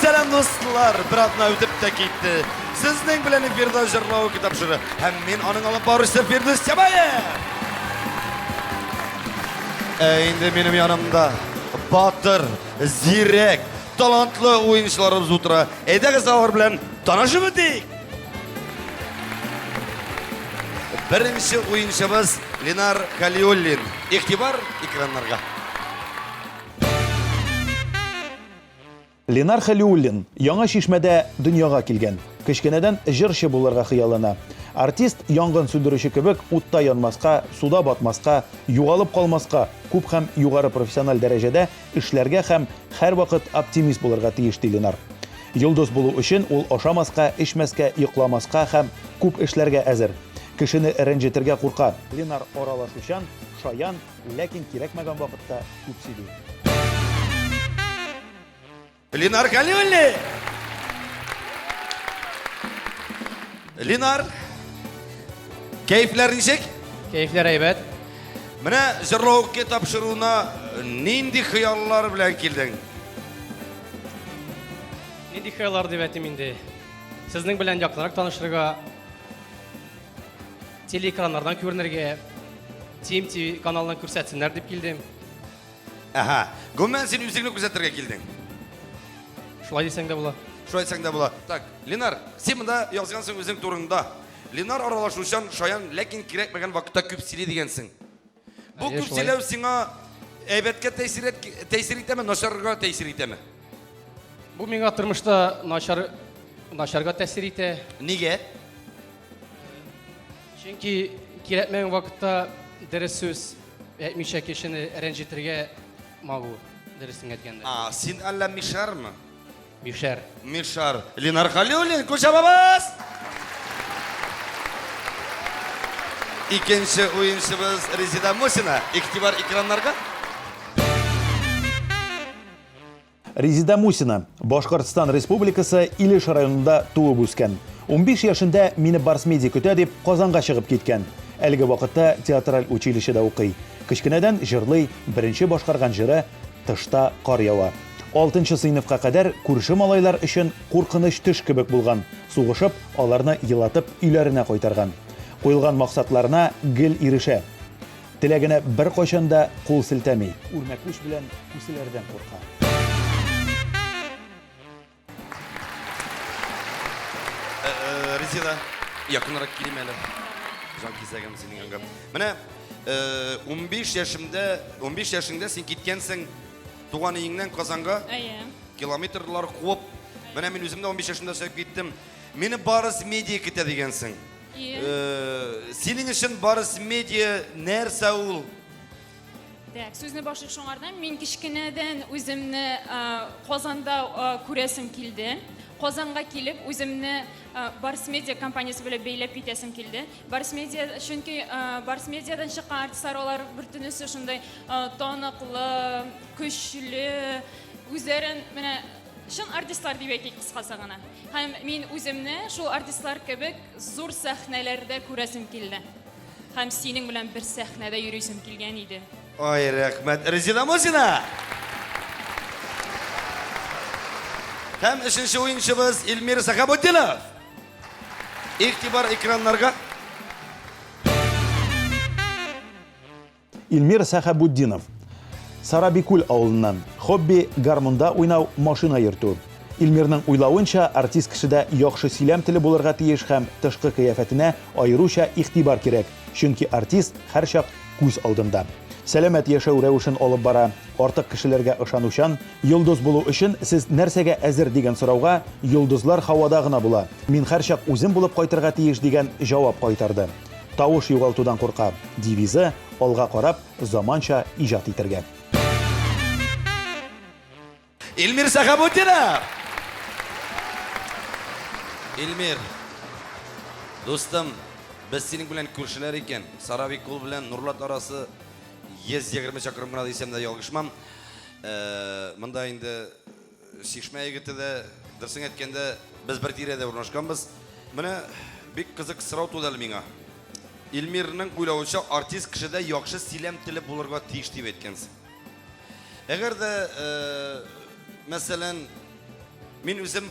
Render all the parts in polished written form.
Сәлам дуслар, бер атна үтеп тә китте. Сезнең белән эфирда җырлау китапшыры һәм мин аның алып баручысы Фирдүс Тямаев. Ә инде минем янымда батыр, зирәк, талантлы уенчыларыбыз утыра. Әйдәгез алар белән танышып үтик. Беренче уенчыбыз Ленар Халиуллин. Игътибар экраннарга. Ленар Хәлиуллин Яңа Чишмәдә дөньяга килгән. Кечкенәдән җырчы булырга хыяллана. Артист янгын сүндерүче кебек утта янмаска, суда батмаска, югалып калмаска, күп һәм югары профессиональ дәрәҗәдә эшләргә һәм һәрвакыт оптимист булырга тиеш, ди Ленар. Йолдыз булу өчен ул ашамаска, эчмәскә, йокламаска һәм күп эшләргә әзер. Кешене рәнҗетергә курка. Ленар аралашучан, шаян, Ләкин кирәкмәгән вакытта күп сөйли. Ленар Галиуллин! Ленар, кәефләр ничек? Кәефләр әйбәт. Менә җырлау тапшыруына нинди хыяллар белән килдең? Нинди хыяллар дип әйтим инде. Сезнең белән якынрак танышырга, Телеэкраннардан күренергә, TMT каналыннан күрсәтсеннәр дип килдем. Әһә. Гомумән, син үзеңне күрсәтергә килдең. Шулай дисәң дә була. Шулай дисәң дә була. Так, Ленар, син монда язгансың үзең турында. Ленар аралашучан, шаян, ләкин кирәкмәгән вакытта күп сөйли дигәнсең. Бу күп сөйләү сиңа әйбәткә тәэсир тәэсир итәме, начарга тәэсир итәме? Бу миңа тормышта начар начарга тәэсир итә. Нигә? Чөнки кирәкмәгән вакытта дөрес сүз әйтмичә кешене рәнҗетергә могу, дөресен әйткәндә. А, син әллә мишәрме? Мишәр. Мишәр. Ленар Халиуллин, кул чабабыз! Икенче уенчыбыз Резида Мусина. Игътибар экраннарга. Резеда Мусина, Башкортстан Республикасы Илеш районында туып үскән. 15 яшендә мине Барс-Медиа көтә дип Казанга чыгып киткән. Әлеге вакытта театраль училищеда укый. Кечкенәдән җырлый, беренче башкарган җыры Тышта кар ява. Алтынчы сыйныфка кадәр күрше малайлар өчен куркыныч төш кебек булган, сугышып, аларны елатып өйләренә кайтарган. Куелган максатларына гел ирешә. Теләгенә беркайчан да кул селтәми. Үрмәкүч белән күселәрдән курка. Резеда, якынрак килим әле. Җан кисәгем синең янга. Менә 15 яшемдә, 15 яшеңдә син киткәнсең туган өеңнән Казанга. Әйе. Километрлар куып. Менә мин үзем дә 15 яшемдә чыгып киттем. Мине Барыс медиа көтә дигәнсең. Э, синең өчен Барыс медиа нәрсә ул? Так, сүзне башлыйк шуңардан. Мин кечкенәдән үземне э, Казанда э, күрәсем килде. Казанга килеп, үземне Барс Медиа компаниясе белән бәйләп китәсем килде. Барс Медиа, чөнки Барс Медиадан чыккан артистлар алар бөтенесе шундай таныклы, көчле, үзләрен менә чын артистлар дип әйтик кыскасы гына. Һәм мин үземне шул артистлар кебек зур сәхнәләрдә күрәсем килде. Һәм синең белән бер сәхнәдә йөрисем килгән иде. Ай, рәхмәт, Резеда Мусина! Һәм өченче уенчыбыз Эльмир Сахабутдинов. Игътибар экраннарга. Илмир Сәхәбутдинов. Сарабикүл авылыннан. Хобби, гармунда уйнау, машина йөртү. Илмирның уйлавынча, артист кешедә яхшы сөйләм теле булырга тиеш һәм тышкы кыяфәтенә аеруча игътибар кирәк, чөнки артист һәрчак күз алдында. Сәламәт яшәү рәвешен алып бара, артык кешеләргә ышанучан. Йолдыз булу өчен сез нәрсәгә әзер дигән сорауга, Йолдызлар һавада гына була, мин һәрчак үзем булып кайтырга тиеш дигән җавап кайтарды. Тавыш югалтудан курка. Девизы, алга карап, заманча иҗат итәргә. Илмир Сәхәбутдинов! Илмир, дустым, без синең белән күршеләр икән. Сарабикул белән Нурлат арасы 120 чакрым гына дисәм дә ялгышмам. Э, монда инде Чишмә егете дә, дөресен әйткәндә, без бер тирәдә урнашканбыз. Менә бик кызык сорау туды әле миңа. Илмирның уйлавынча, артист кешедә яхшы сөйләм теле булырга тиеш дип әйткәнсең. Әгәр дә, э, мәсәлән, Мин үзем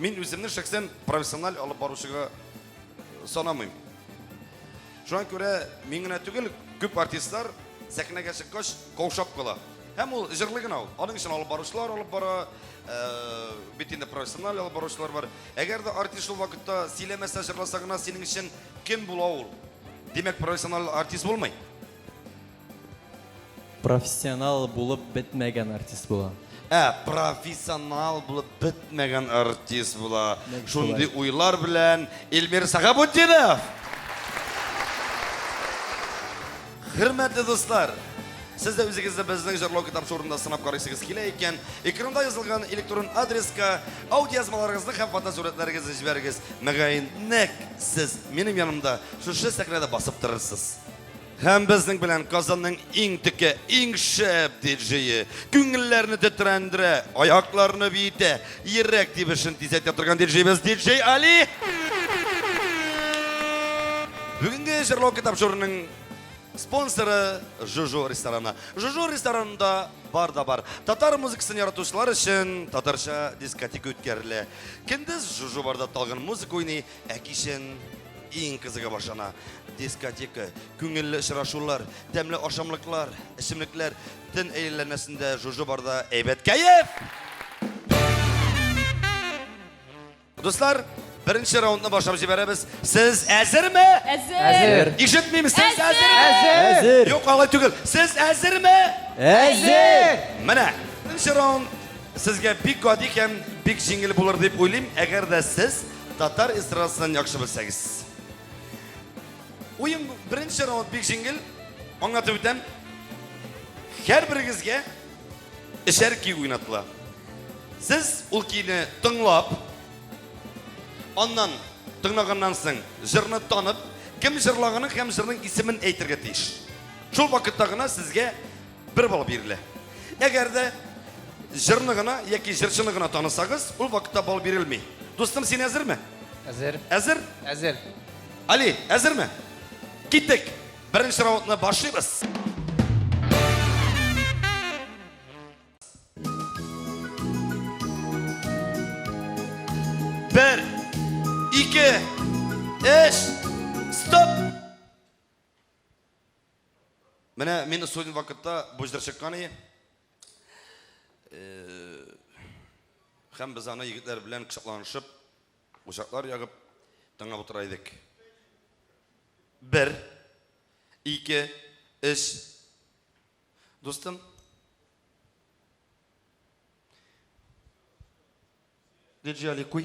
мин үземне шәхсән профессиональ алып баручыга санамыйм. Шуңа күрә мин генә түгел, күп артистлар сәхнәгә чыккач каушап кала. Һәм ул җырлый гына ул. Аның өчен алып баручылар алып бара, э, бит инде профессиональ алып баручылар бар. Әгәр дә артист шул вакытта сөйләмәсә, җырласа гына синең өчен кем була ул? Димәк, профессиональ артист булмый. Профессионал булып бетмәгән артист була. Ә, профессионал булып бетмәгән артист була. Шундый уйлар белән Эльмир Сахабутдинов! Хөрмәтле дуслар, сез дә үзегезне безнең җырлау китапчы сынап карыйсыгыз килә икән, экранда язылган электрон адреска аудиоязмаларыгызны һәм фотосурәтләрегезне җибәрегез. Мөгаен, нәкъ сез минем янымда шушы сәхнәдә басып торырсыз. Һәм безнең белән Казанның иң текә, иң шәп диджее, күңелләрне тетрәндерә, аякларны биетә, йөрәк тибешен тизәйтә торган диджеебез диджей Али! Бүгенге җырлау китапчурының спонсоры Жужу рестораны. Жужу ресторанында бар да бар. Татар музыкасын яратучылар өчен татарча дискотека үткәрелә. Көндез Жужу барда талгын музыка уйный, ә кичен иң кызыгы башлана. Дискотека, күңелле очрашулар, тәмле ашамлыклар, эчемлекләр, төн әйләнәсендә Жужу барда әйбәт кәеф! Дуслар, беренче раундны башлап җибәрәбез. Сез әзерме? Әзер. Әзер. Ишетмим, сез Әзер. әзерме? Әзер. Юк, алай түгел. Сез әзерме? Әзер! Менә, беренче раунд сезгә бик гади һәм бик җиңел булыр дип уйлыйм, әгәр дә сез татар эстрадасын яхшы белсәгез. Уен беренче раунд бик җиңел. Аңлатып үтәм. Һәрберегезгә эшәр көй уйнатыла. Сез ул көйне тыңлап, аннан тыңлаганнан соң җырны танып, кем җырлаганын һәм җырның исемен әйтергә тиеш. Шул вакытта гына сезгә бер балл бирелә. Әгәр дә җырны гына яки җырчыны гына танысагыз, ул вакытта балл бирелми. Дустым, син әзерме? Әзер. Әзер? Әзер. Али, әзерме? Киттек. Беренче раундны башлыйбыз. Бер, ике, өч, стоп! Менә мин студент вакытта бу җыр чыккан иде. Һәм без аны егетләр белән кочакланышып, учаклар ягып тыңлап утыра идек. Бер, ике, өч. Дустым. Диджей Али, куй.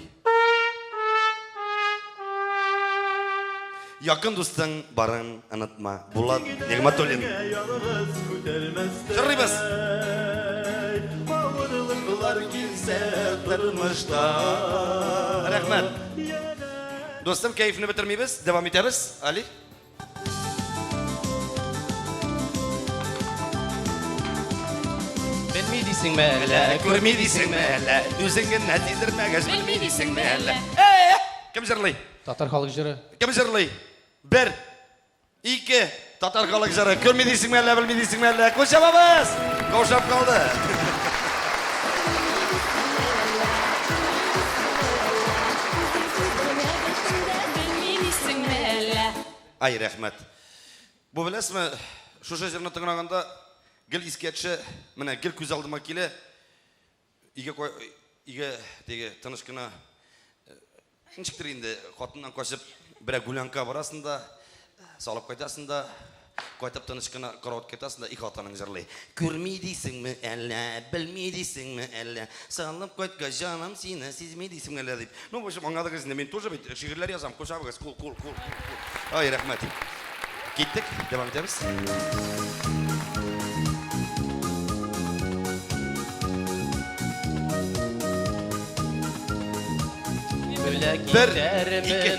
Якын дустың барын онытма. Булат Нигъмәтуллин. Җырлыйбыз. Авырлыклар килсә тормышта. Рәхмәт. Дустым, кәефне бетермибез, дәвам итәбез. Али. Белми дисеңме әллә, Күрми дисеңме әллә? Үзең генә тиздермәгәч, Белми дисеңме әллә? Э, Кем җырлый? Татар халык җыры. Кем җырлый? Бер, ике, татар халык җыры. Күрми дисеңме әллә, белми дисеңме әллә? Кул чабабыз! Каушап калды. Белми дисеңме әллә? Ай, рәхмәт. Бу беләсезме, шушы җырны тыңлаганда гел искә төшә, менә гел күз алдыма килә. Өйгә өйгә теге тыныч кына ничектер инде хатыннан качып берәр гулянка барасың да, салып кайтасың да, кайтып тыныч кына караватка ятасың да, и хатының җырлый. Күрми дисеңме әллә, белми дисеңме әллә, салып кайткач җаным сине сизми дисеңме әллә дип. Ну, в общем, аңладыгыз инде, мин тоже бит шигырьләр язам, кул чабыгыз, кул, кул, кул, кул. Ай, рәхмәт. Киттек, дәвам итәбез. Бүләк Бер, итәрмен ике,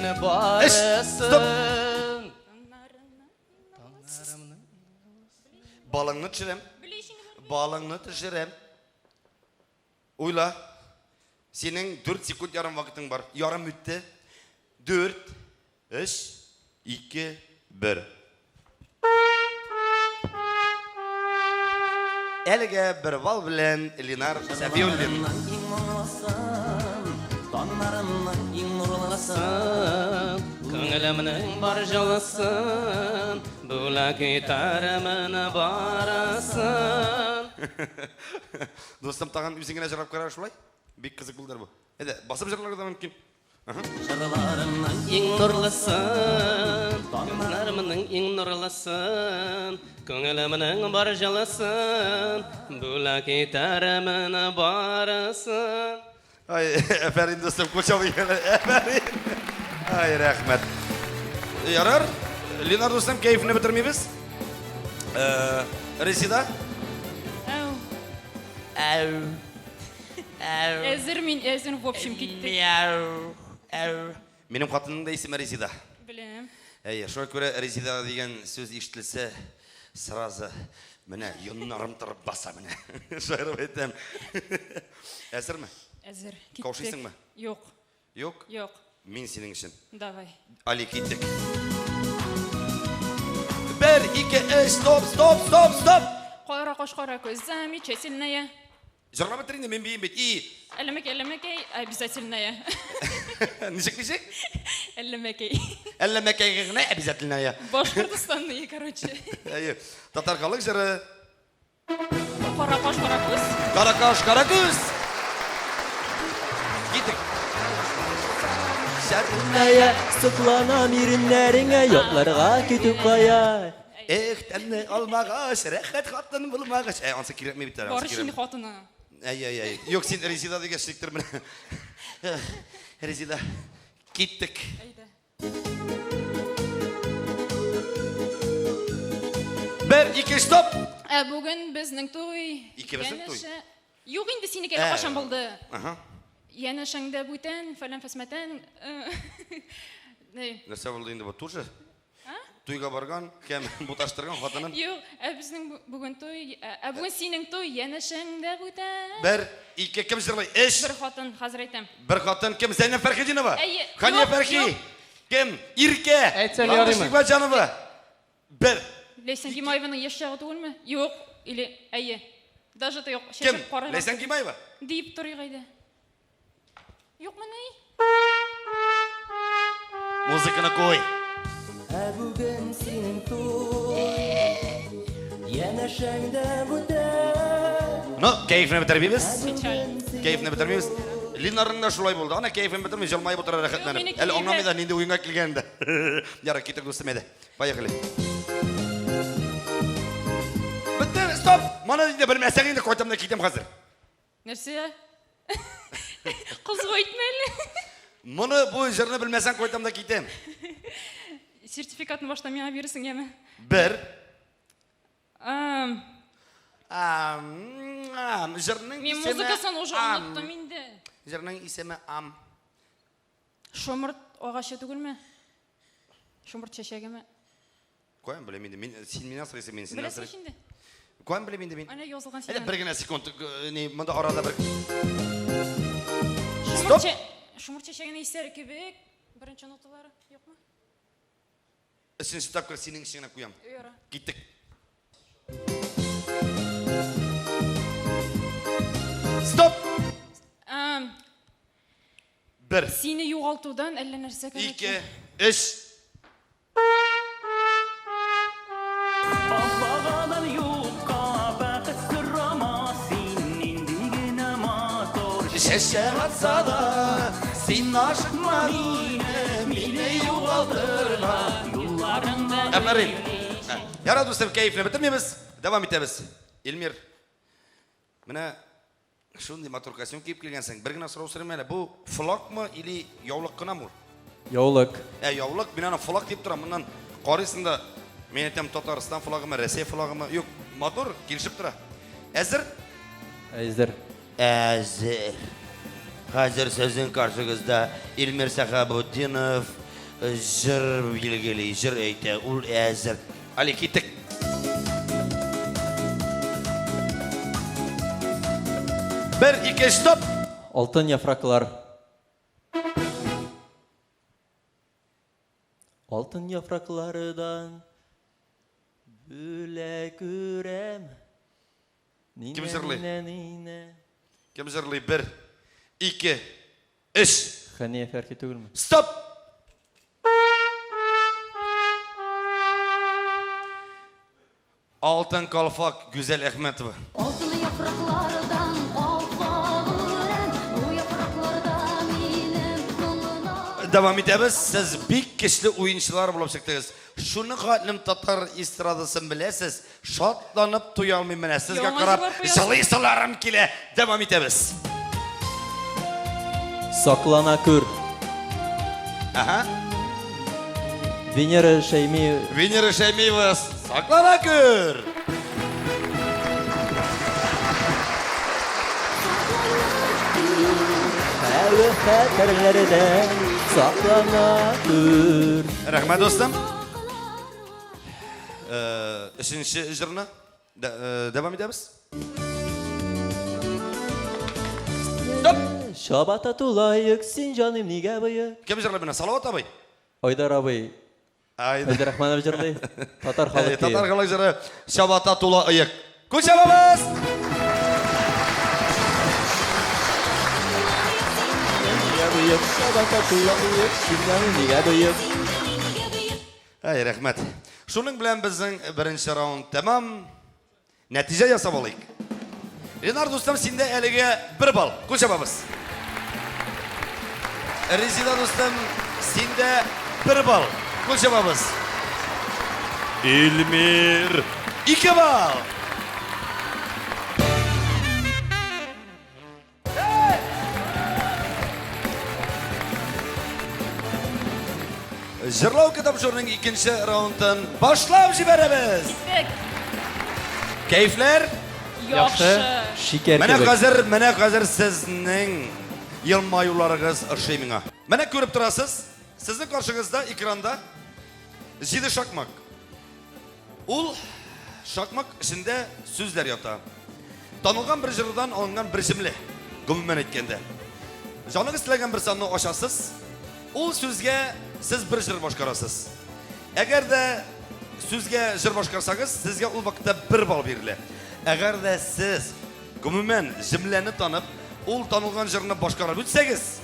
өч, стоп. барысын. Балыңны төшерәм. Балыңны төшерәм. Уйла. Синең 4 секунд ярым вакытың бар. Ярым үтте. 4, 3, 2, 1. Әлегә бер балл белән Ленар Сафиуллин. Иң моңлысы. Күңелемнең бар җылысын бүләк итәрмен барысын. Дустым, тагын үзең генә җырлап кара шулай. Бик кызык булды бу. Әйдә, басып җырларга да мөмкин. Җырларымның иң нурлысын, Таңнарымның иң нурлысын, Күңелемнең бар җылысын бүләк итәрмен барысын. Ай, әфәрин, дустым, кул чабыйк әле. Әфәрин. Ай, рәхмәт. Ярар, Ленар дустым, кәефне бетермибез. Э, Резида? Әу. Әу. Әу. Әзер мин, әзер, в общем, киттек. Мяу. Әу. Минем хатынның да исеме Резида. Беләм. Әйе, шуңа күрә Резида дигән сүз ишетелсә, сразу менә йоннарым торып баса менә. Шаярып әйтәм. Әзерме? Әзер. Киттек. Каушыйсыңмы? Юк. Юк? Юк. Мин синең өчен. Давай. Али, киттек. Бер, ике, өч, стоп, стоп, стоп, стоп! Кара каш, кара күз, замечательная. Җырлап бетер инде, мин биим бит. И, Әлләмәкәй, әлләмәкәй, обязательная. ничек, ничек? Әлләмәкәй. Әлләмәкәй генә обязательная. Башкортостанный, короче. Әйе. Татар халык җыры. Кара каш, кара күз. Кара каш, кара күз. Киттек. Иреннәреңә, Сокланам иреннәреңә, ятларга китү кая. Эх, тәнне алмагач, рәхәт хатын булмагач. Ә, ансы кирәкми бит әле. Барыш инде хатыны. Әй, әй, әй. Юк, син Резида дигәч никтер менә. Резида, киттек. Әйдә. Бер, ике, стоп! Ә бүген безнең туй. Икебезнең туй? Янәшә- Юк инде синеке әле Ә. кайчан булды. Ага. Янәшәңдә бүтән, фәлән фәсмәтән. Ни? Нәрсә булды инде бу? Тоже? Туйга барган, кем буташтырган хатынын. Юк, ә безнең бүген туй, ә бүген синең туй, янәшәңдә бүтән. Бер, ике, кем җырлый? Өч. Бер хатын, хәзер әйтәм. Бер хатын кем? Зәйнәб Фәрхетдинова. Әйе. Хания Юк, Фәрхи. юк. Кем? Иркә. Әйтсәм Ландыш ярыймы? Нигъмәтҗанова. Бер. Ләйсән Гимаеваның яшь чагы түгелме? Юк, или әйе. Даже это юк. Кем? Чәчәк карыйм. Ләйсән Гимаева. Дип торыйк әйдә. Юкмыни? Музыканы куй. Ә бүген синең туй, янәшәңдә бүтән. Ну, кәефне бетермибез. Печаль. Кәефне бетермибез. Линарның да шулай булды. Ана кәефен бетерми, җылмаеп утыра рәхәтләнеп. Минеке Әле аңламый да кәефе. нинди уенга килгәнен дә. Ярар, киттек дустым әйдә. Поехали. Бетте, стоп! Моны инде белмәсәң инде кайтам да китәм хәзер. Нәрсә? Кызга әйтмә әле. Моны бу җырны белмәсәң кайтам да китәм. Сертификатны башта миңа бирерсең, яме. Бер. Ам, Ам, ам, җырның Мин исеме музыкасын уже Ам. оныттым инде. Җырның исеме Ам. Шомырт агачы түгелме? Шомырт чәчәгеме? Каян беләм инде? Мин син миннән сорыйсың, мин синнән Беләсең сорыйм. инде. Каян беләм инде мин? Әнә язылган Әле синең. бер генә секунд, э, ни, монда арада бер. Шомырт Стоп! чә- Шомырт чәчәгенең исләре кебек. Беренче ноталары юкмы? Өченче тапкыр синең өчен генә куям. Яра. Киттек. Стоп! Ам, Бер, Сине югалтудан әллә нәрсә короче. ике, өч. Апагадан юкка бәхет сорама син нинди генә матур Чәчәк атса да, син ашыкма мине, мине югалтырма. юлларыңда Афәрин. Ярар, дустым, кәефне бетермибез. Дәвам итәбез. Эльмир, менә шундый матур костюм киеп килгәнсең. Бер генә сорау сорыйм әле. Бу флагмы или яулык кынамы ул? Яулык. Ә яулык, мин аны флаг дип торам. Моннан карыйсың да, мин әйтәм Татарстан флагымы, Рәсәй флагымы. Юк, матур, килешеп тора. Әзер? Әзер. Әзер. Хәзер сезнең каршыгызда Илмир Сәхабутдинов җыр билгели, җыр әйтә. Ул әзер. Али, киттек. Бер, ике, стоп! Алтын яфраклар. Алтын яфраклардан бүләк үрәм. Кем җырлый? Нинә, нинә. Кем җырлый? Бер, ике, өч. Хәния Фәрхи түгелме? Стоп! Алтын калфак Гүзәл Әхмәтова. Алтын яфраклардан калфак үрәм, Бу яфракларда минем моңына. Дәвам итәбез. Сез бик көчле уенчылар булып чыктыгыз. Шуны хәтлем татар эстрадасын беләсез. Шатланып туя алмыйм менә. Сезгә Яңа карап җырлар куясыз. җылыйсыларым килә. Дәвам итәбез. Саклана күр. Ага. Венера Шәймиева. Венера Шәймиева, саклана күр. Хәвеф-хәтәрләрдән саклана күр. Рәхмәт, дустым. Өченче җырны дәвам итәбез. Стоп! Чабата тулаек, син җаным нигә боек? Кем җырлый менә? Салават абый. Айдар абый. Айдар. Айдар Рахманов җырлый. Татар халык көе. Татар халык җыры Чабата тула ыек. Кул чабабыз! Нигә боек? Чабата тула ыек, син җаным нигә боек? Әй, рәхмәт. Шуның белән безнең беренче раунд тәмам. Нәтиҗә ясап алыйк. Ленар дустым, синдә әлегә бер балл. Кул чабабыз. Резида дустым, синдә бер балл. Кул чабабыз. Илмир, ике балл. Җырлау китапчурның икенче раундын башлап җибәрәбез. Киттек. Кәефләр? Яхшы. Шикәр Менә кебек. хәзер, менә хәзер сезнең елмаюларыгыз ошый миңа. Менә күреп торасыз, сезнең каршыгызда экранда җиде шакмак. Ул шакмак эчендә сүзләр ята. Танылган бер җырдан алынган бер җөмлә, гомумән әйткәндә. Җаныгыз теләгән бер санны ачасыз, ул сүзгә сез бер җыр башкарасыз. Әгәр дә сүзгә җыр башкарсагыз, сезгә ул вакытта бер балл бирелә. Әгәр дә сез гомумән җөмләне танып, ул танылган җырны башкарып үтсәгез,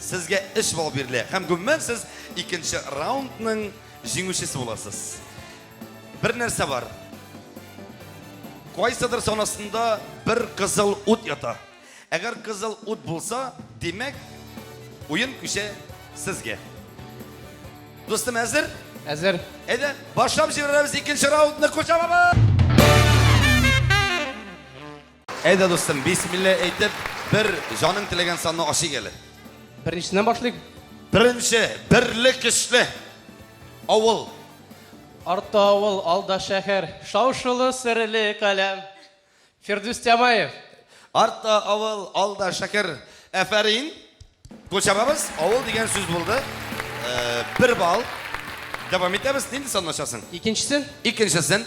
сезгә өч балл бирелә. Һәм гомумән сез икенче раундның җиңүчесе буласыз. Бер нәрсә бар. Кайсыдыр сан астында бер кызыл ут ята. Әгәр кызыл ут булса, димәк, уен күчә сезгә. Дустым, әзер? Әзер. Әйдә, башлап җибәрәбез икенче раундны. Кушабыз! Әйдә, дустым, бисмилла әйтеп, бер җаның теләгән санны ачыйк әле. Беренчесеннән башлыйк. Беренче, берле көчле авыл. Арта авыл, алда шәһәр, шау-шулы серле каләм. Фирдүс Тямаев. Артта авыл, алда шәһәр. Әфәрин. Кул чабабыз. Авыл дигән сүз булды. Бер балл. Дәвам итәбез. Нинди санны ачасың? Икенчесен. Икенчесен.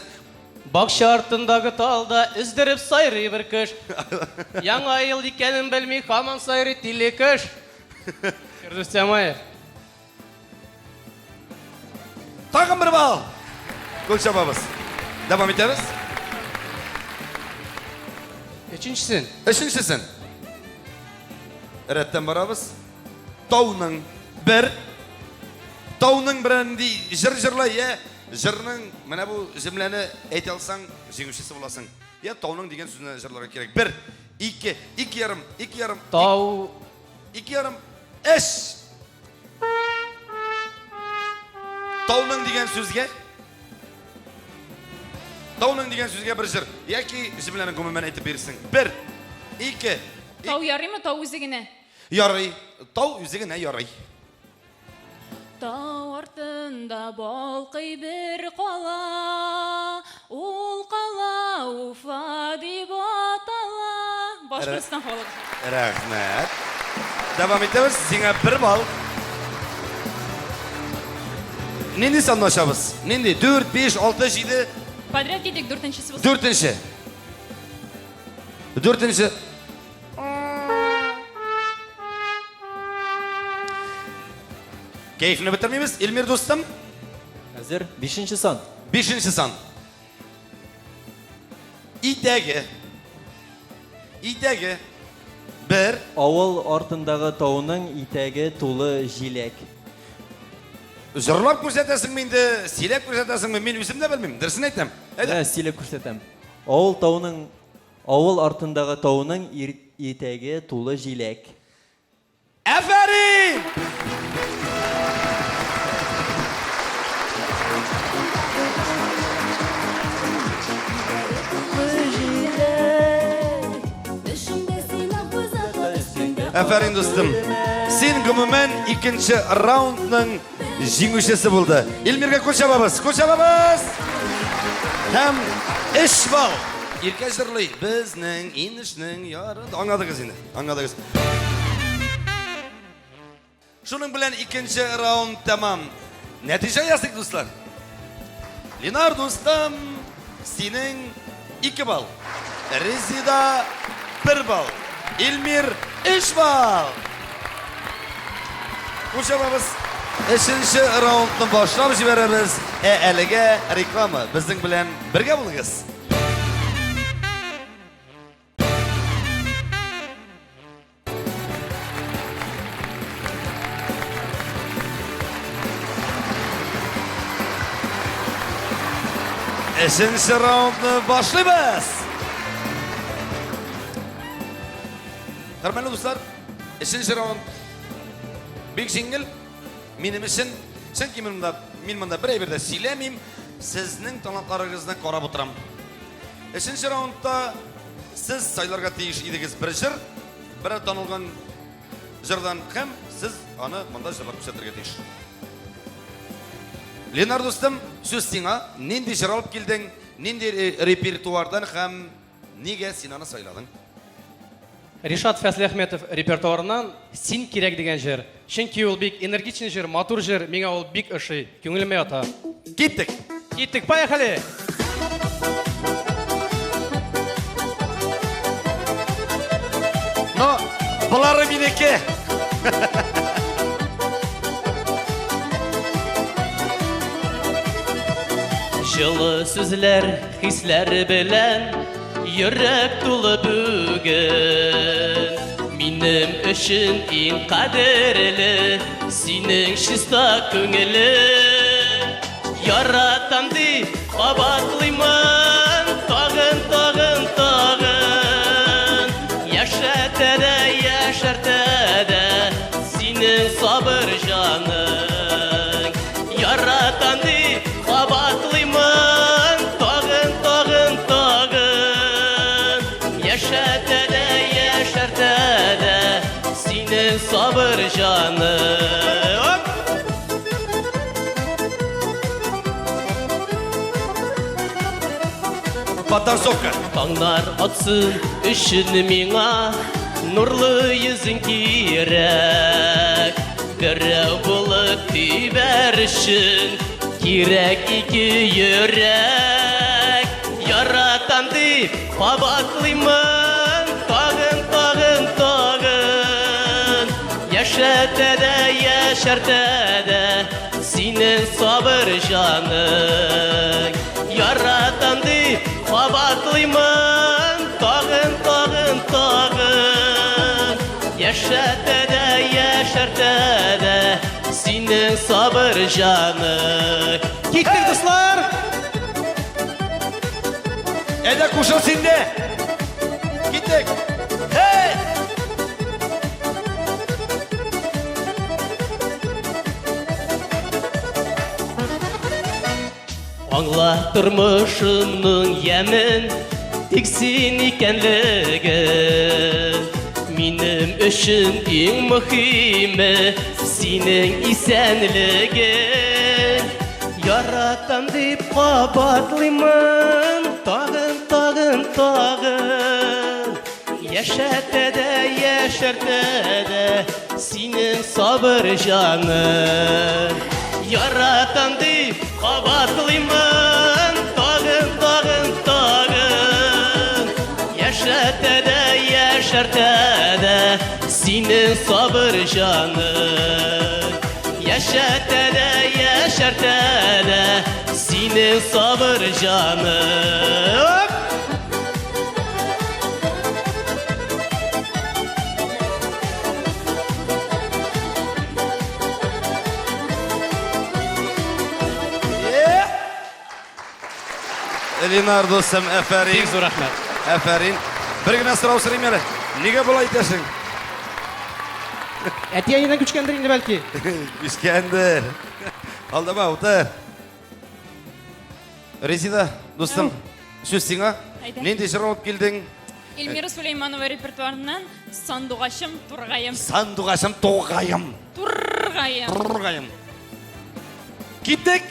Бакча артындагы талда өздереп сайрый бер кош. Яңа ел икәнен белми, һаман сайрый тиле кош. Фирдүс Тямаев. Тагын бер балл. Кул чабабыз. Дәвам итәбез. Өченчесен. Өченчесен. Рәттән барабыз. Тауның бер Тауның берәнди җыр җырла, я җырның менә бу җөмләне әйтә алсаң, җиңүчесе буласың. Я тауның дигән сүзне җырларга кирәк. Бер, ике, ике ярым, ике ярым. Тау. Ике ярым, өч. Тауның дигән сүзгә Тауның дигән сүзгә бер җыр яки җөмләне гомумән әйтеп бирсең. Бер, ике. Тау ярыймы, тау үзе генә? Ярый. Тау үзе генә ярый. Тау артында балкый бер кала, ул кала Уфа дип атала. Башкортстан халык. Рәхмәт. Дәвам итәбез. Сиңа бер балл. Нинди санны ачабыз? Нинди? 4, 5, 6, 7. Подряд китик, дүртенчесе булсын. Дүртенче. Дүртенче. Кәефне бетермибез. Эльмир дустым. Әзер. Бишенче сан. Бишенче сан. Итәге. Итәге. Бер. Авыл артындагы тауның итәге тулы җиләк. Җырлап күрсәтәсеңме инде, сөйләп күрсәтәсеңме, мин үзем дә белмим, дөресен әйтәм. Әйдә. Менә сөйләп күрсәтәм. Авыл тауның авыл артындагы тауның итәге тулы җиләк. Афәрин! Афәрин, дустым. Син гомумән икенче раундның җиңүчесе булды. Илмиргә кул чабабыз, кул чабабыз! Һәм 3 балл. Иркә җырлый. Безнең инешнең яры. Аңладыгыз инде, аңладыгыз. Шуның белән икенче раунд тәмам. Нәтиҗә ясыйк, дуслар. Ленар дустым, синең 2 балл. Резида 1 балл. Илмир 3 балл. Кул чабабыз. Өченче раундны башлап җибәрәбез. Ә әлегә реклама. Безнең белән бергә булыгыз. Өченче раундны башлыйбыз. Хөрмәтле дуслар, өченче раунд бик җиңел минем өчен. Чөнки мин монда, мин монда бер әйбер дә сөйләмим, сезнең талантларыгызны карап утырам. Өченче раундта сез сайларга тиеш идегез бер җыр, берәр танылган җырдан һәм сез аны монда җырлап күрсәтергә тиеш. Ленар дустым, сүз сиңа. Нинди җыр алып килдең, нинди репертуардан һәм нигә син аны сайладың? Ришат Фәслиәхмәтов репертуарыннан Син кирәк дигән җыр. Чөнки ул бик энергичный җыр, матур җыр, миңа ул бик ошый, күңелемә ята. Киттек! Киттек, поехали! Но болары минеке. Җылы сүзләр, хисләр белән Йөрәк тулы бүген. Минем өчен иң кадерле Синең чиста күңелең. Яратам дип кабатлыймын Тагын, тагын, тагын. Яшәтә дә, яшәртә дә Синең сабыр җаның. Яратам дип кабатлыймын Тагын, тагын, тагын. Яшәтә дә, яшәртә дә Синең сабыр җаның. Оп! Потасовка. Таңнар атсын өчен миңа Нурлы йөзең кирәк. Берәү булып тибәр өчен Кирәк ике йөрәк. Яратам дип кабатлыймын Тагын, тагын, тагын. Яшәтә дә, яшәртә дә Синең сабыр җаның. Яратам дип кабатлыймын Тагын, тагын, тагын. Яшәтә дә, яшәртә дә Синең сабыр җаның. Киттек, дуслар! Әйдә, кушыл син дә! Киттек! Hey! Аңла тормышымның ямен, тик син икәнлеген. Минем өчен иң мөһиме синең исәнлегең. Яратам дип кабатлыймын, тагын, тагын, тагын. Яшәтә дә, яшәртә дә синең сабыр җаның. Яратам дип кабатлыймын, тагын, тагын, тагын. Яшәтә дә, яшәртә дә синең сабыр җаның. Яшәтә дә, яшәртә дә синең сабыр җаның. Ленар дустым, әфәрин. Бик зур рәхмәт. Әфәрин. Бер генә сорау сорыйм әле. Нигә болай итәсең? Әти-әнидән күчкәндер инде бәлки. Күчкәндер. Алдама, утыр. Резида, дустым, сүз сиңа. Әйдә. Нинди җыр алып килдең? Эльмира Сулейманова репертуарыннан Сандугачым, тургаем. Сандугачым, тугаем. Тургаем. Тургаем. Киттек!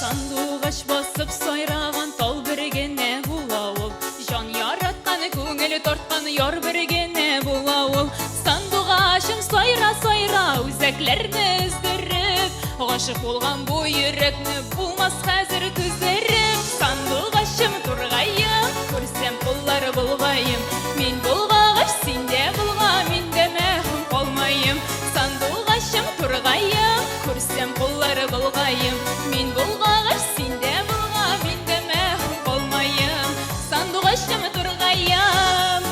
Сандугач басып сайраган тал бер генә була ул. Җан яраткан, күңел тарткан яр бер генә була ул. Сандугачым сайра, сайра, үзәкләрне өздереп, гашыйк булган бу йөрәкне булмас хәзер түздереп. Сандугачым, тургаем, күрсәм куллар болгаем. Мин булгач, син дә булга, мин дә мәхрүм калмаем. Сандугачым, тургаем, күрсәм куллар болгаем. Мин булгач, син дә булга, мин дә мәхрүм калмаем. Сандугачым, тургаем.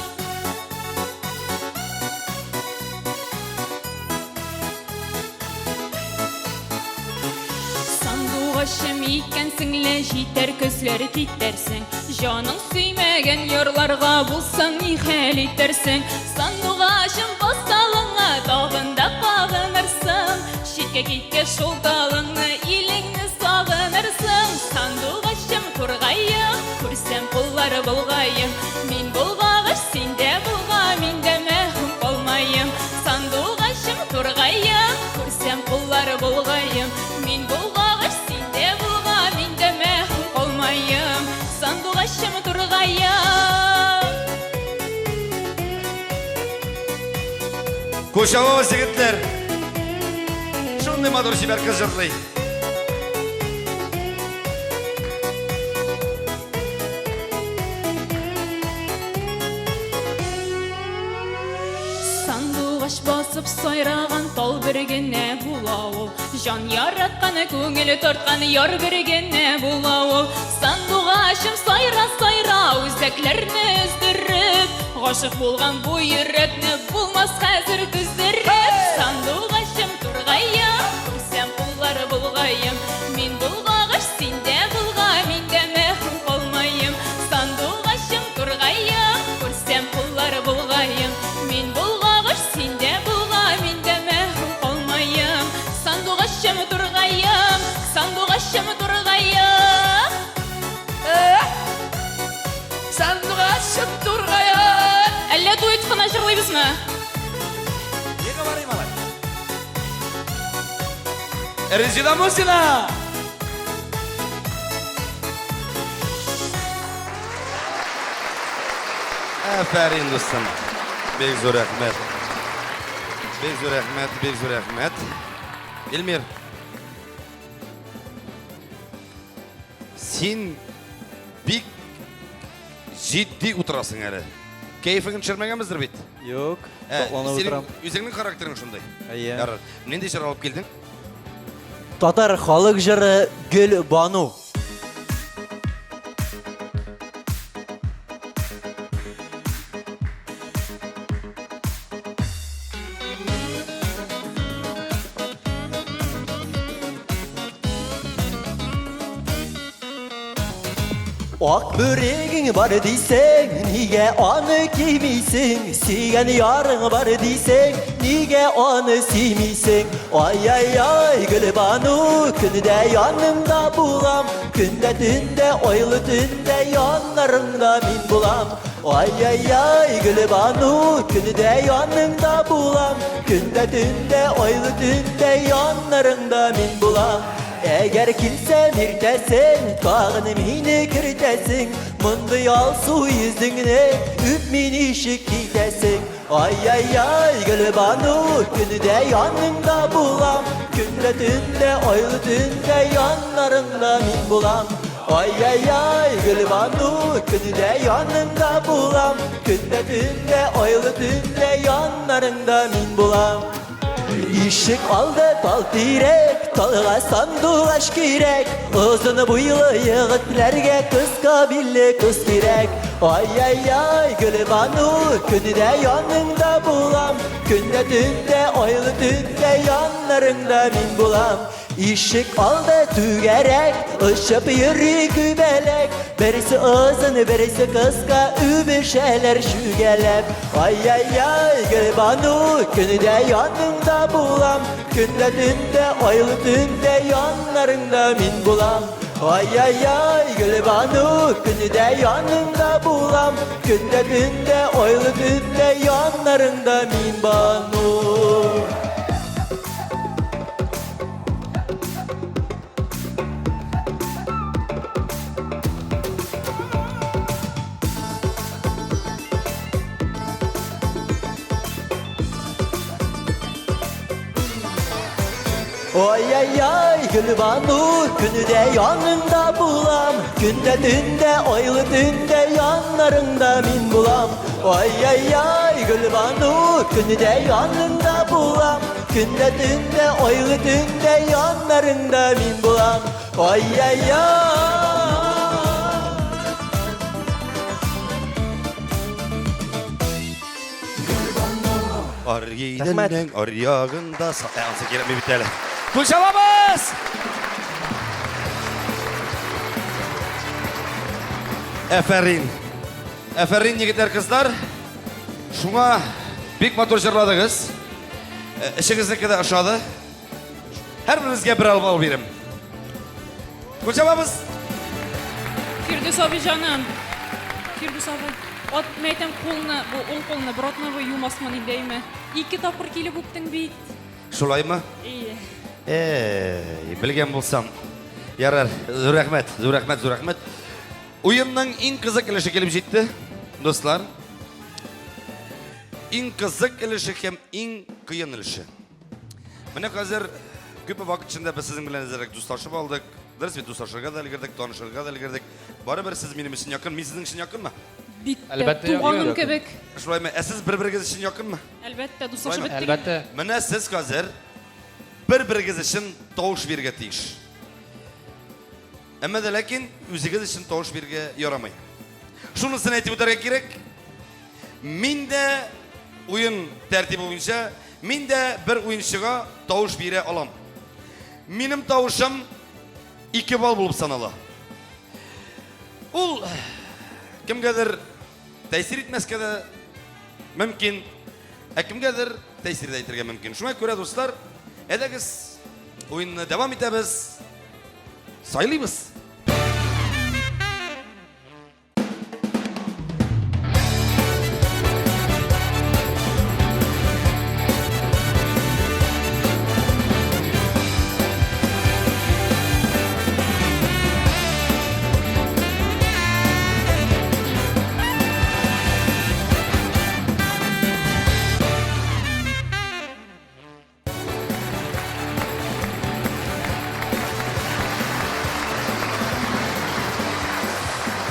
Сандугачым икәнсең лә, җитәр көзләр китәрсең. Җаның сөймәгән ярларга булсаң ни хәл итәрсең? Сандугачым басалыңа тагын да кагынырсың. Читкә киткәч шул талыңны, илеңне сагынырсың. Сандугачым, тургаем, күрсәм куллар болгаем. Мин булгач, син дә булга, мин дә мәхрүм калмаем. Сандугачым, тургаем, күрсәм куллар болгаем. Мин булгач, син дә булга, мин дә мәхрүм калмаем. Сандугачым, тургаем. Кушавыз, егетләр. Шундый матур чибәр кыз җырлый. Сандугач басып сайраган тал бер генә була ул. Җан яраткан, күңел тарткан яр бер генә була ул. Сандугачым сайра, сайра, үзәкләрне өздереп, гашыйк булган бу йөрәкне булмас хәзер түздереп. Сандугачым, тургаем, күрсәм куллар болгаем. Мин булгач, син дә булга, мин дә мәхрүм калмаем. Сандугачым, тургаем, күрсәм куллар болгаем. Мин булгач, син дә булга, мин дә мәхрүм калмаем. Сандугачым, тургаем, сандугачым, тургаем. Сандугачым, тургаем. Әллә дуэт кына җырлыйбызмы? Нигә барыйм алай? Резеда Мусина! Әфәрин, дустым. Бик зур рәхмәт. Бик зур рәхмәт, бик зур рәхмәт. Эльмир. Син бик җитди утырасың әле. Кәефеңне төшермәгәнбездер бит? Юк, Ә, сокланып синең утырам. Үзеңнең характерың шундый. Әйе. Ярар. Нинди җыр алып килдең? Татар халык җыры Гөл Бану. Ак бүрегең бар дисең, нигә аны кимисең? Сөйгән ярың бар дисең, нигә аны сөймисең? Ай-ай-ай, Гөлбану, көндә яныңда булам, көндә төндә, айлы төндә яннарыңда мин булам. Ай-яй-яй, Гөлбану, көндә яныңда булам, көндә төндә, айлы төндә яннарыңда мин булам. Әгәр килсәм иртәсен, тагын мине кертәсең, мондый алсу йөзеңне үпми ничек китәсең? Ай-яй-яй, Гөлбану, көндә яныңда булам, көндә төндә, айлы төндә яннарыңда мин булам. Ай-яй-яй, Гөлбану, көне дә яныңда булам. Көндә, төндә, айлы төндә яннарыңда мин булам. Ишек алды тал тирәк, талга сандугач кирәк. Озын буйлы егетләргә кыска билле кыз кирәк. Ай-яй-яй, Гөлбану, көне дә яныңда булам. Көндә, төндә, айлы төндә яннарыңда мин булам. Ишек алды түгәрәк, очып йөри күбәләк. Берсе озын, берсе кыска, үбешәләр чүгәләп. Ай-яй-яй, Гөлбану, көне дә яныңда булам. Көндә, төндә, айлы төндә яннарыңда мин булам. Ай-яй-яй, Гөлбану, көне дә яныңда булам. Көндә, төндә, айлы төндә яннарыңда мин бану. Ай-яй-яй, Гөлбану, көне дә яныңда булам. Көндә, төндә, айлы төндә яннарыңда мин булам. Ай-яй-яй, Гөлбану, көне дә яныңда булам. Көндә, төндә, айлы төндә яннарыңда мин булам. Ай-яй-яй. Аръиленең аръягында Ә, ансы кирәкми бит әле. Кул чабабыз! Әфәрин. Әфәрин, егетләр, кызлар. Шуңа бик матур җырладыгыз. Э, Эшегезнеке дә ошады. Һәрберегезгә бер балл бирәм. Кул чабабыз! Фирдүс абый җаным. Фирдүс абый. Ат, мин әйтәм, кулны, бу уң кулны бер атна буе юмасмын инде, әйме. Ике тапкыр килеп үптең бит. Шулаймы? Ие. Эй, белгән булсам. Ярар, зур рәхмәт, зур рәхмәт, зур рәхмәт. Уенның иң кызык өлеше килеп җитте, дуслар. Иң кызык өлеше һәм иң кыен өлеше. Менә хәзер күпме вакыт эчендә без сезнең белән әзрәк дуслашып алдык. Дөрес бит, дуслашырга да өлгердек, танышырга да өлгердек. Барыбер сез минем өчен якын, мин сезнең өчен якынмы? Бик тә Әлбәттә, туганым якын. кебек. Шулаймы? Ә сез бер-берегез өчен якынмы? Әлбәттә, дуслашып Шулаймы? беттек. Әлбәттә. Менә сез хәзер бер-берегез өчен тавыш бирергә тиеш. Әмма дә ләкин үзегез өчен тавыш бирергә ярамый. Шунысын әйтеп үтәргә кирәк. Мин дә уен тәртибе буенча мин дә бер уенчыга тавыш бирә алам. Минем тавышым 2 балл булып санала. Ул кемгәдер тәэсир итмәскә дә мөмкин, ә кемгәдер тәэсир дә итәргә мөмкин. Шуңа күрә, дуслар, әйдәгез уенны дәвам итәбез. Сайлыйбыз.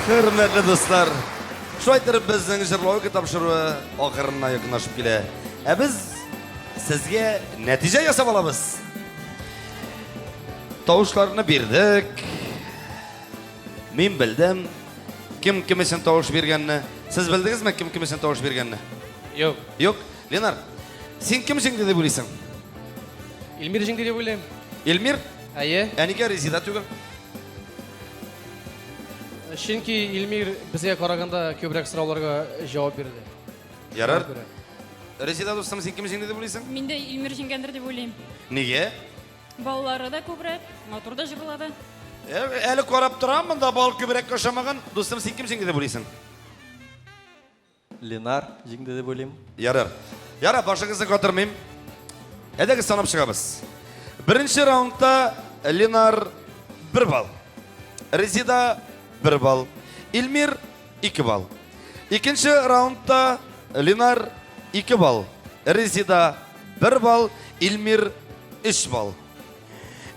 Хөрмәтле дуслар, шулай итеп безнең җырлау тапшыруы ахырына якынлашып килә. Ә без сезгә нәтиҗә ясап алабыз. Тавышларны бирдек. Мин белдем, кем кем өчен тавыш биргәнне. Сез белдегезме, кем кем өчен тавыш биргәнне? Юк. Юк. Ленар, син кем җиңде дип уйлыйсың? Илмир җиңде дип уйлыйм. Эльмир? Әйе. Ә нигә Резида түгел? Чөнки Илмир безгә караганда күбрәк сорауларга җавап бирде. Ярар. Шуңа күрә. Резида дустым, син кем җиңде дип уйлыйсың? Мин дә Илмир җиңгәндер дип уйлыйм. Нигә? Балалары да күбрәк, матур да җырлады. Әле карап торам, монда бал күбрәк ашамаган. Дустым, син кем җиңде дип уйлыйсың? Ленар җиңде дип уйлыйм. Ярар. Ярар, башыгызны катырмыйм. Әйдәгез санап чыгабыз. Беренче раундта Ленар 1 балл. Резида 1 балл. Илмир 2 балл. Икенче раундта Ленар 2 балл. Резида 1 балл, Илмир 3 балл.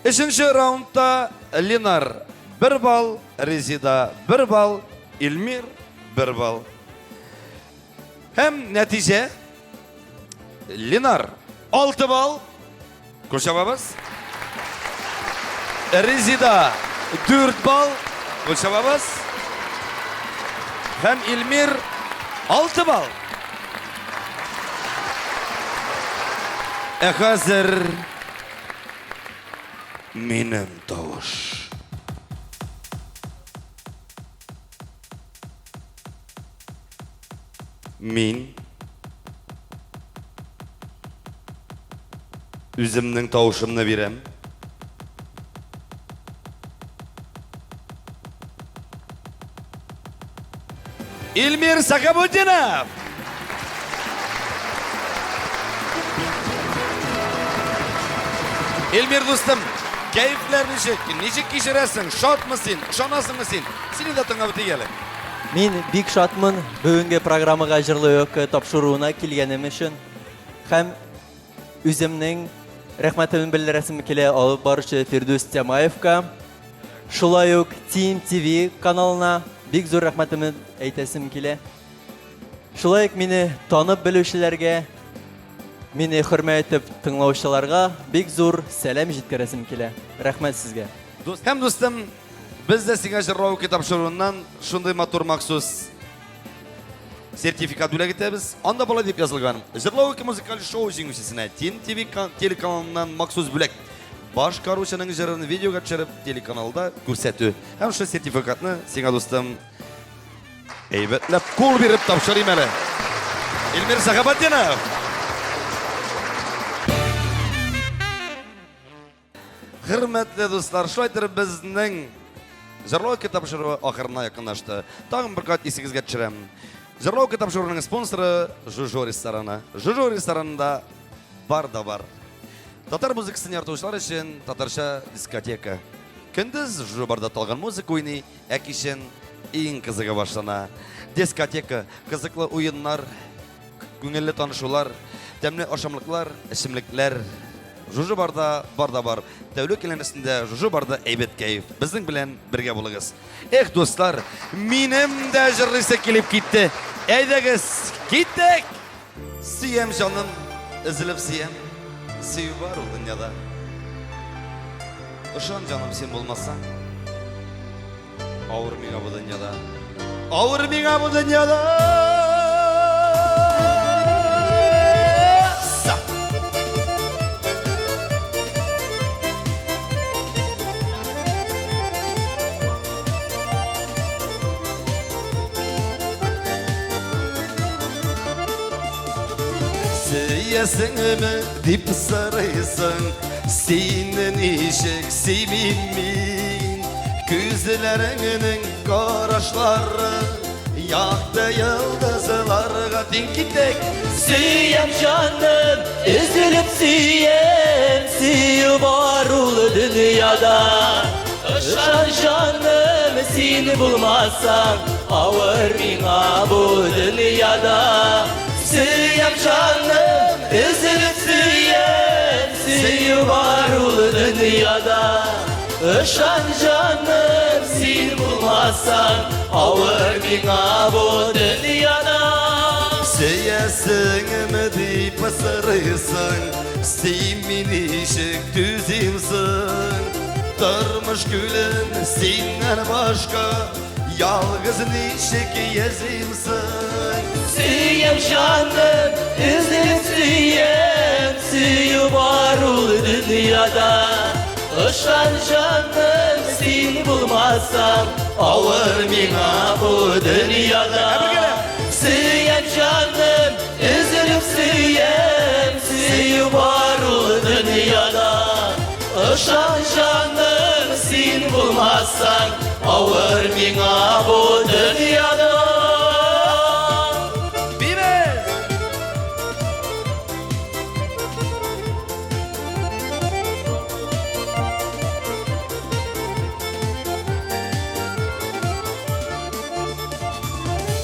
Өченче раундта Ленар Бер балл, Резида бер балл, Илмир бер балл. Һәм нәтиҗә Ленар 6 балл. Кул чабабыз. Резида 4 балл. Кул чабабыз. Һәм Илмир 6 балл. Ә хәзер минем тавыш. Мин үземнең тавышымны бирәм. Илмир Сахабутдинов! Илмир дустым, кәефләр ничек? Ничек кичерәсең? Шатмы син? Ышанасыңмы син? Сине дә тыңлап үтик әле. Мин бик шатмын бүгенге программага Җырлы йокы тапшыруына килгәнем өчен һәм үземнең рәхмәтемне белдерәсем килә алып баручы Фирдүс Тямаевка, шулай ук Team TV каналына бик зур рәхмәтемне әйтәсем килә. Шулай ук мине танып белүчеләргә, мине хөрмәт итеп тыңлаучыларга бик зур сәлам җиткерәсем килә. Рәхмәт сезгә. Һәм дустым, без дә сиңа җырлау тапшыруыннан шундый матур махсус сертификат бүләк итәбез. Анда болай дип язылган. Җырлау музыкаль шоу җиңүчесенә Тим ТВ телеканалыннан махсус бүләк. Башкаручының җырын видеога төшереп телеканалда күрсәтү. Һәм шул сертификатны сиңа дустым әйбәтләп кул биреп тапшырыйм әле. Илмир Сахабатдинов. Хөрмәтле дуслар, шулай итеп безнең Җырлау тапшыруы ахырына якынлашты. Тагын бер кат исегезгә төшерәм. Җырлау тапшыруының спонсоры Жужо рестораны. Жужо ресторанында бар да бар. Татар музыкасын яратучылар өчен татарча дискотека. Көндез Жужо барда талган музыка уйный, ә кичен иң кызыгы башлана. Дискотека, кызыклы уеннар, Күңелле танышулар, тәмле ашамлыклар, эчемлекләр. Жужу барда, бар да бар. Тәүлек әйләнәсендә Жужу барда әйбәт кәеф. Безнең белән бергә булыгыз. Эх, дуслар, минем дә җырлыйсы килеп китте. Әйдәгез, киттек! Сөям җаным, өзелеп сөям. Сөю бар ул дөньяда. Ышан җаным, син булмасаң. Авыр миңа бу дөньяда. Авыр миңа бу дөньяда. Сөясеңме дип сорыйсың, сине ничек сөймим мин? Күзләреңнең карашлары якты йолдызларга тиң китек. Сөям җаным, өзелеп сөям, сөю бар ул дөньяда. Ышан җаным, син булмасаң, авыр миңа бу дөньяда. Сөям җаным, өзелеп сөям, сөю бар ул дөньяда. Ышан җаным, син булмасаң, авыр миңа бу дөньяда. Сөясеңме дип сорыйсың, син мине ничек түзимсең? Тормыш күлен синнән башка ялгыз ничек йөзимсең? Сөям җаным, өзелеп сөям, сөю бар ул дөньяда. Ышан җаным, син булмасаң, авыр миңа бу дөньяда. Сөям җаным, өзелеп сөям, сөю бар ул дөньяда. Ышан җаным, син булмасаң, авыр миңа бу дөньяда.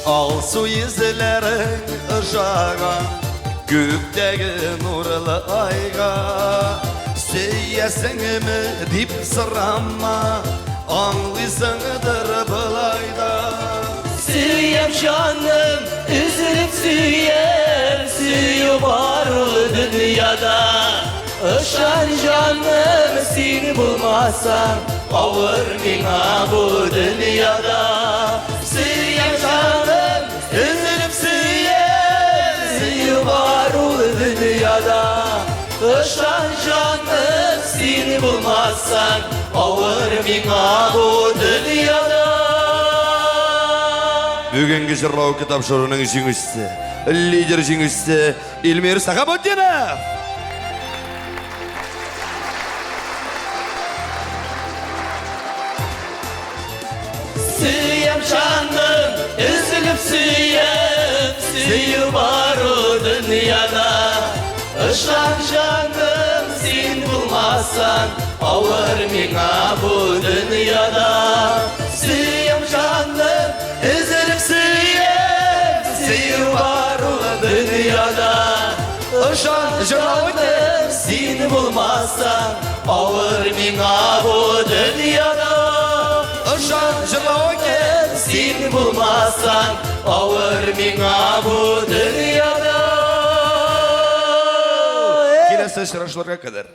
Алсу йөзләрең ошаган күктәге нурлы айга. Сөясеңме дип сорама, Аңлыйсыңдыр болай да. Сөям җаным, өзелеп сөям, сөю бар ул дөньяда. Ышан җаным, син булмасаң, авыр миңа бу дөньяда. Сөям җаным, өзелеп сөям, сөю бар ул дөньяда. Ышан җаным, син булмасаң, авыр миңа бу дөньяда. Бүгенге җырлау тапшыруының җиңүчесе, лидер җиңүчесе Илмир Сахабутдинов! Сөям җаным, өзелеп сөям, сөю бар ул дөньяда. Ышан җаным, син булмасаң, авыр миңа бу дөньяда. Сөям җаным, өзелеп сөям, сөю бар ул дөньяда. Ышан җаным, син булмасаң, авыр миңа бу дөньяда. Ышан җырлавы Син булмасаң, авыр миңа бу дөньяда. Киләсе очрашуларга кадәр.